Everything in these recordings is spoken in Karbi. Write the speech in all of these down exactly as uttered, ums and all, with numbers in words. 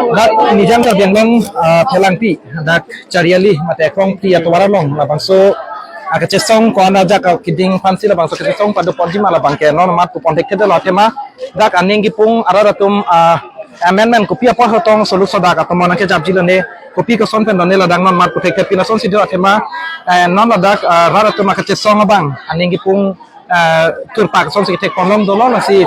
Dak Nijang Karbi Anglong, ah, Phelangpi, dak Chariali mate Krongpi atovar along labangso, ah, kachesong ko-an ajak, ah, keding aphansi labangso kachesong padoponji ma labang ke non mat pupon thekthedetlo athema dak aning kipung arat atum, ah, amendment kopi apor hotong solution dak atum nangkejapji lone, kopi koson pen lone ladak non mat pu thekthepin asonsi do athema, eh, non ladak, ah, rat atum akachesong abang aning kipung, ah, thurpak asonsi kethek ponlong dolo lasi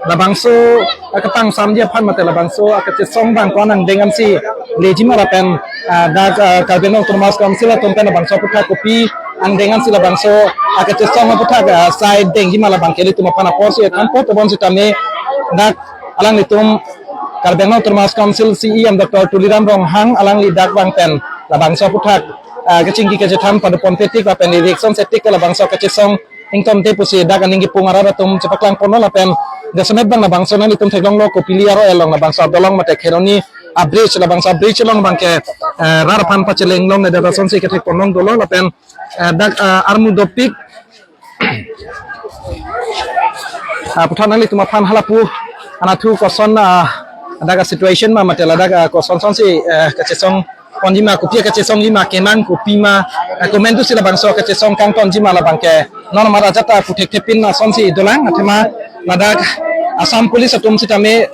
labangso, ah, kepangsamji aphan mate labangso, ah, kachesong abang ko-an angdeng ansi leji ma lapen, ah, dak, ah, Karbi Anglong Autonomous Council atum pen labangso aphuthak kopi angdeng ansi labangso, ah, kachesong aphuthak, ah, sai dengji ma labang ke ilitum aphan apotsi thanpo tobon sitame dak alanglitum Karbi Anglong Autonomous Council C E M Doctor Tuliram Ronghang alangli dak vang pen labangso aphuthak, ah, kachingki kachethan padoponpetik lapen election setik ke labangso kachesong ingtonte pusi dak aning kipung arat atum chepaklang ponlo lapen jasemet abang labangso nanglitum theklonglo Kopili aro along labangso adolong mate Kheroni a-bridge labangso a-bridge along abang ke, eh, rat aphan pacheleng longledet asonsi kethek ponlong dolo lapen, eh, dak, eh, armu dopik, ah, puthot nanglitum aphan halapu anatthu koson, ah, dak a-situation ma mate ladak, ah, koson sonsi, eh, kachesong ponji ma kopi kachesongji ma kemang kopi ma, eh, komantusi labangso kachesong kangtonji ma labang ke non mat ajat ta pu thekthepin asonsi dolang athema ladak Assam Police atum sitame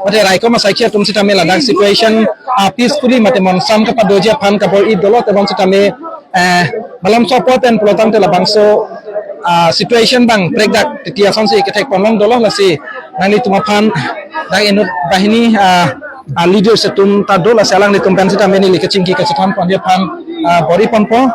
mate raikom asaikhi atum sitame ladak situation, ah, peacefully mate monsam kapadoji aphan kabor-i dolo tebon sitame, eh, malomso apor pen pulotangte labangso, ah, situation abang prekdak titi asonsi kethek ponlong dolo lasi nanglitum aphan dak inut banghini, ah, ah, leaders atum ta do lasi alanglitum pen sitame neli kachingki kachethan ponji aphan, ah, bor-i ponpo.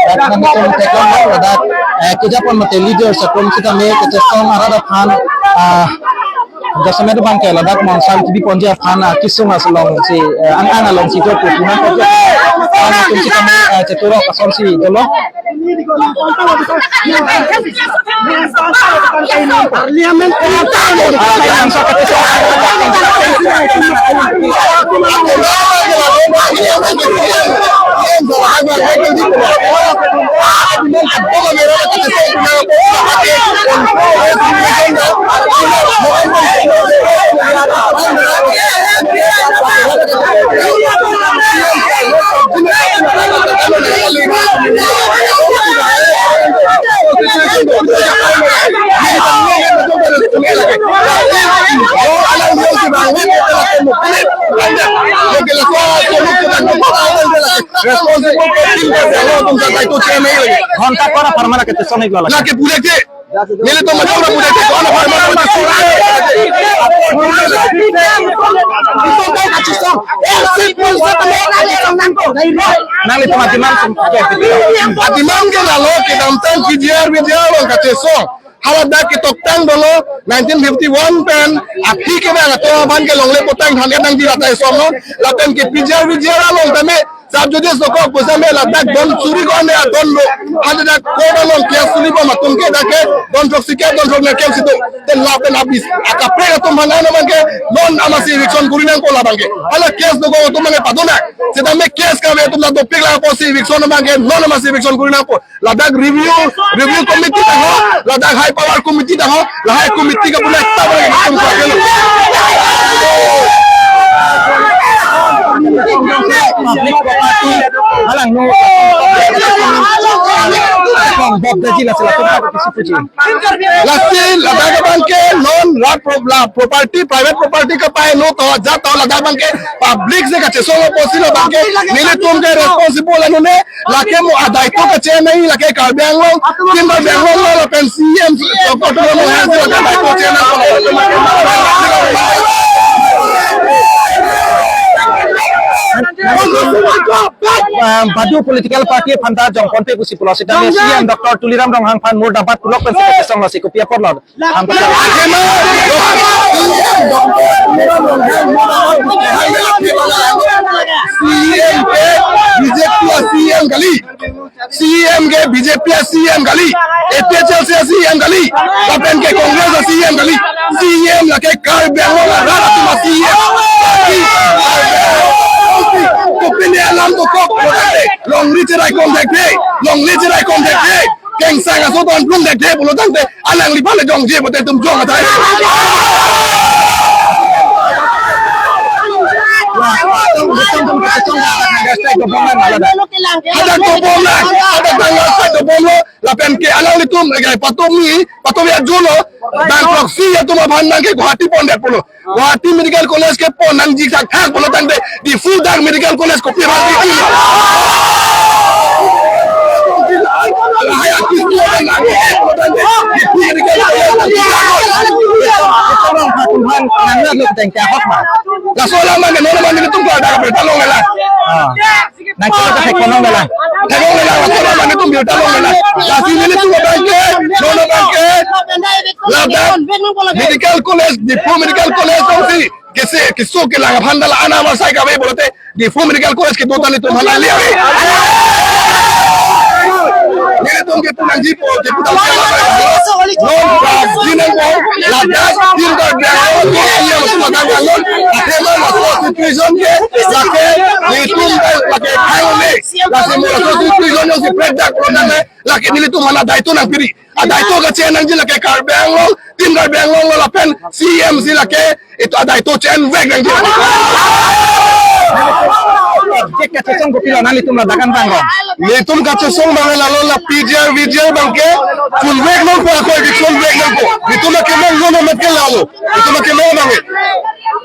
Dak nangtum theklonglo ladak, eh, kejapon mate leaders atum sitame kachesong arat aphan, ah, jasemet abang ke ladak monsam kebi ponji aphan, ah, kesung alongsi, eh, ang-ang alongsi do pu nangkok. Atum sitame, eh, cheturok asonsi dolo. Responsible person ka dialogue tum sa tai to chairman lagi. Ghonta kora pharmana ke tesong iglo lagi. Lagi pura ke. Neli to macam orang pura ke, kona pharmana ke. Itu kan kachisong. Eh, si pun sa kami kachisong nangko. Nanglitum ademand sum ke. Ademand ke lalo kedamtang P G R, P G R along kachisong. Hala dak ketoktang dolo nineteen fifty-one pen aphi kevang atum aphan ke longle potang than-et nangji lata esom lo. Lapen ke P G R V G R along tame sub judice dokok pusitame ladak don suri ko-an adon lo. Hala dak court along case suri bom atum ke dak ke don throk sikep don throk nerkep si do. Te lapen abis akaprek atum aphan abangke non amatsi eviction kori nangpo labangke. Hala case dokok atum abangke pado nang. Sitame case kave atum la dopik lang apotsi eviction abangke non amatsi eviction kori nangpo. Ladak review, review committee tangho, ladak high power committee tangho, lahai committee ke punya tak boleh kita buka dulu. Public property, halang no, Bob Daji la sila tum kisi puji. Lasi ladak abangke non rat pro-, la property, private property kapai no to, jat to ladak abangke public si kachesong apotsi labangke nelitum ke responsible anune. Lake mo adaito kache nang, lake Karbi Anglong, Team Karbi Anglong lo lapen C M Doctor Tuliram Ronghang si lake adaito kache nang. Um, badu political party aphan ta jongponpe pusi pulo sitame C M Doctor Tuliram Ronghang aphan mur dampat pulok pensi kachesong lo si kopi apot lo. Athema, C M ke B J P a C M kali. C M ke B J P a C M kali. A P H L C a C M kali. Lapen ke Congress a C M kali. C M lake Karbi Anglong arat atum a C M. Kopine alam dokok. Longri cherai kon dekde. Longri cherai kon dekde. Kengsang aso ton plung dekde pulo tangte alangli pale jongje bote tum jong atai. Hadak dobom nang, hadak tanggal sat dobom lo, lapen ke alanglitum, eh, patomi, patomi ajulo, bang proxy atum aphan nang ke Guwahati pondet pulo. Guwahati Medical College ke pon nangji thakthak pulo tangte Diphu dak Medical College kopi aphan di. Lahai artist ko nang pulo tangte Diphu Medical College. Tolong phatum aphan nang lo tangte ahok ma. Laso alam abang non abang nelitum pada bertalong la. Ah. Nang kilo ka hekonong la. Hekonong la, laso alam abang nelitum bertalong la. Lasi nelitum abangke, non abangke. Ladak Medical College, Diphu Medical College tongsi kese keso kelang aphan dala ana masai kave pulote Diphu Medical College kedo ta nelitum aphan liya. Nelitum ke punangji po, ke punangji po. Non ka dinang po, ladak din ka biang lo, ko iya masuk makan kalon. Akhirnya masuk situation ke, lake nelitum ka lake thang le. Lasi mo masuk situation yang si predak ko nang le, lake nelitum aphan adaito nangpiri. Adaito kache nangji lake Karbi Anglong, Team Karbi Anglong lo lapen C M si lake itu adaito che-envek nangji. Jek kachesong kopilo nanglitum ladak an bang lo. Nelitum kachesong abang lalo la P G R V G R abangke chunvek nangpo, ako eviction vek nangpo. Nelitum akemang non amat ke lalo. Nelitum akemang abang.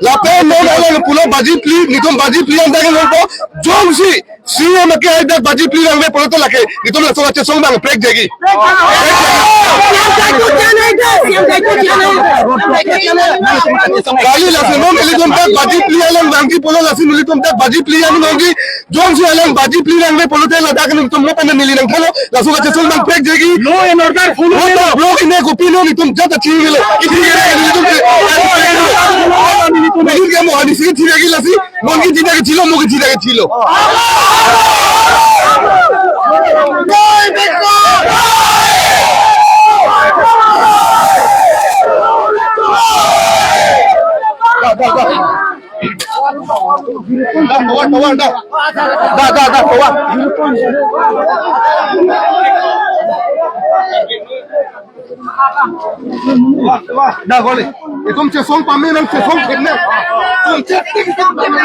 Lapen non alang pulo baji phli, nelitum baji phli an dak nangpo. Jongsi C M ke hai dak baji phli nangve pulote lake nelitum laso kachesong abang prekjegi. Kali lasi non nelitum dak baji phli alang vangji pulo lasi nelitum dak baji phli alang vangji. Jongsi alang baji phli nangve pulote ladak nelitum mo pen neli nangthanlo laso kachesong abang prekjegi. Law and order full. Law and order full ine kopilo nelitum jat aching lo. Iti ke nelitum ke. Nelitum ke mo ani si thiragi lasi. Mo ke jida ke chilo, mo ke jida ke chilo. Da, da, da, da. Da, da, da, da. Da, goli. Itum chesong pame nang chesong khemne. Itum chesong khemne.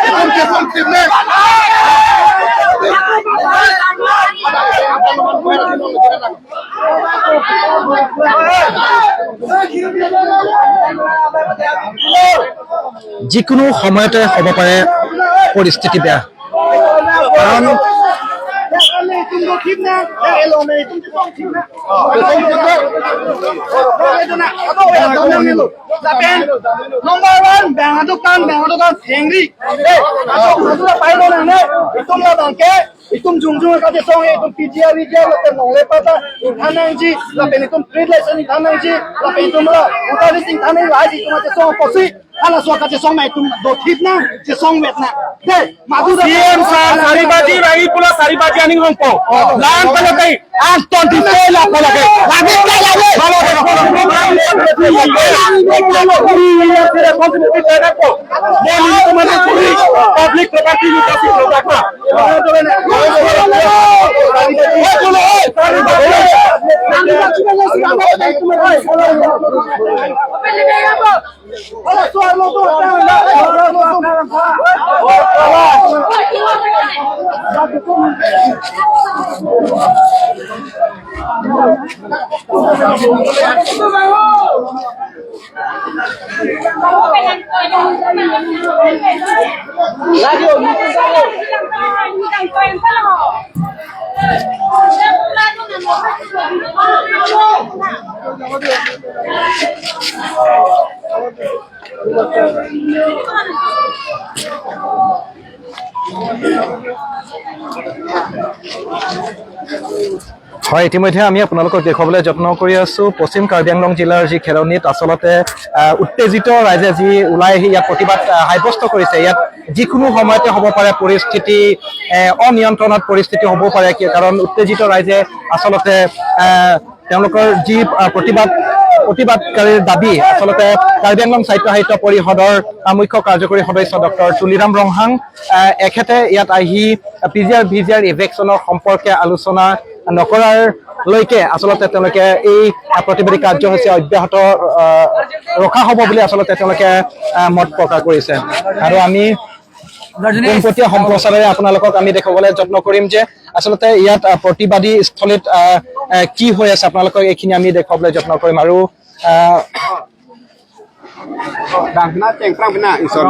Itum chesong khemne. যিকোনো সময়তে হ'ব পাৰে পৰিস্থিতি বেয়া। কাৰণ Thip nang, nang elong nang itum chetong thip nang. Nang itum nang, ako ya, nang nang elo. Lapen, number one, bang adukan, bang adukan, hengri. Eh, ako, ako la pailo nang ne. Itum labang ke, itum jongjong kachesong, itum P G R, V G R, lapen longle pata ingthan nangji, lapen itum trade license ingthan nangji, lapen itum la, uta rising than nangji, itum kachesong apotsi. Hala so kachesong nang itum do thip nang, chesong vet nang. De, madu da. C M sir, sari baji, rari pula sari baji aning hongpo. Lang pala kai. Anton di tela pala kai. Lagi kai lagi. Halo, halo, halo. Public property you kasi product na. হয়, ইতিমধ্যে আমি আপোনালোকক দেখুৱাবলৈ যত্ন কৰি আছো পশ্চিম কাৰ্বি আংলং জিলাৰ যি খেৰণিত আচলতে, আহ, উত্তেজিত ৰাইজে যি ওলাই আহি ইয়াত প্ৰতিবাদ, আহ, সাব্যস্ত কৰিছে। ইয়াত যিকোনো সময়তে হ'ব পাৰে পৰিস্থিতি, এ, অনিয়ন্ত্ৰণত পৰিস্থিতি হ'ব পাৰে, কি-, কাৰণ উত্তেজিত ৰাইজে আচলতে, আহ, তেওঁলোকৰ যি, আহ, প্ৰতিবাদ, প্ৰতিবাদকাৰীৰ দাবী আচলতে কাৰ্বি আংলং স্বায়ত্তশাসিত পৰিষদৰ, আহ, মুখ্য কাৰ্যকৰী সদস্য ডক্টৰ তুলিৰাম ৰংহাং, আহ, এখেতে ইয়াত আহি পি জি আৰ, ভি জি আৰ ইভিকশ্যনৰ সম্পৰ্কে আলোচনা নকৰালৈকে আচলতে তেওঁলোকে এই, আহ, প্ৰতিবাদী কাৰ্যসূচী অব্যাহত, আহ, ৰখা হ'ব বুলি আচলতে তেওঁলোকে, আহ, মত প্ৰকাশ কৰিছে। আৰু আমি পোনপটীয়া সম্প্ৰচাৰেৰে আপোনালোকক আমি দেখুৱাবলৈ যত্ন কৰিম যে আচলতে ইয়াত, আহ, প্ৰতিবাদী স্থলীত, আহ, আহ, কি হৈ আছে, আপোনালোকক এইখিনি আমি দেখুৱাবলৈ যত্ন কৰিম। আৰু, আহ, Dang pina, cengprang pina, isor.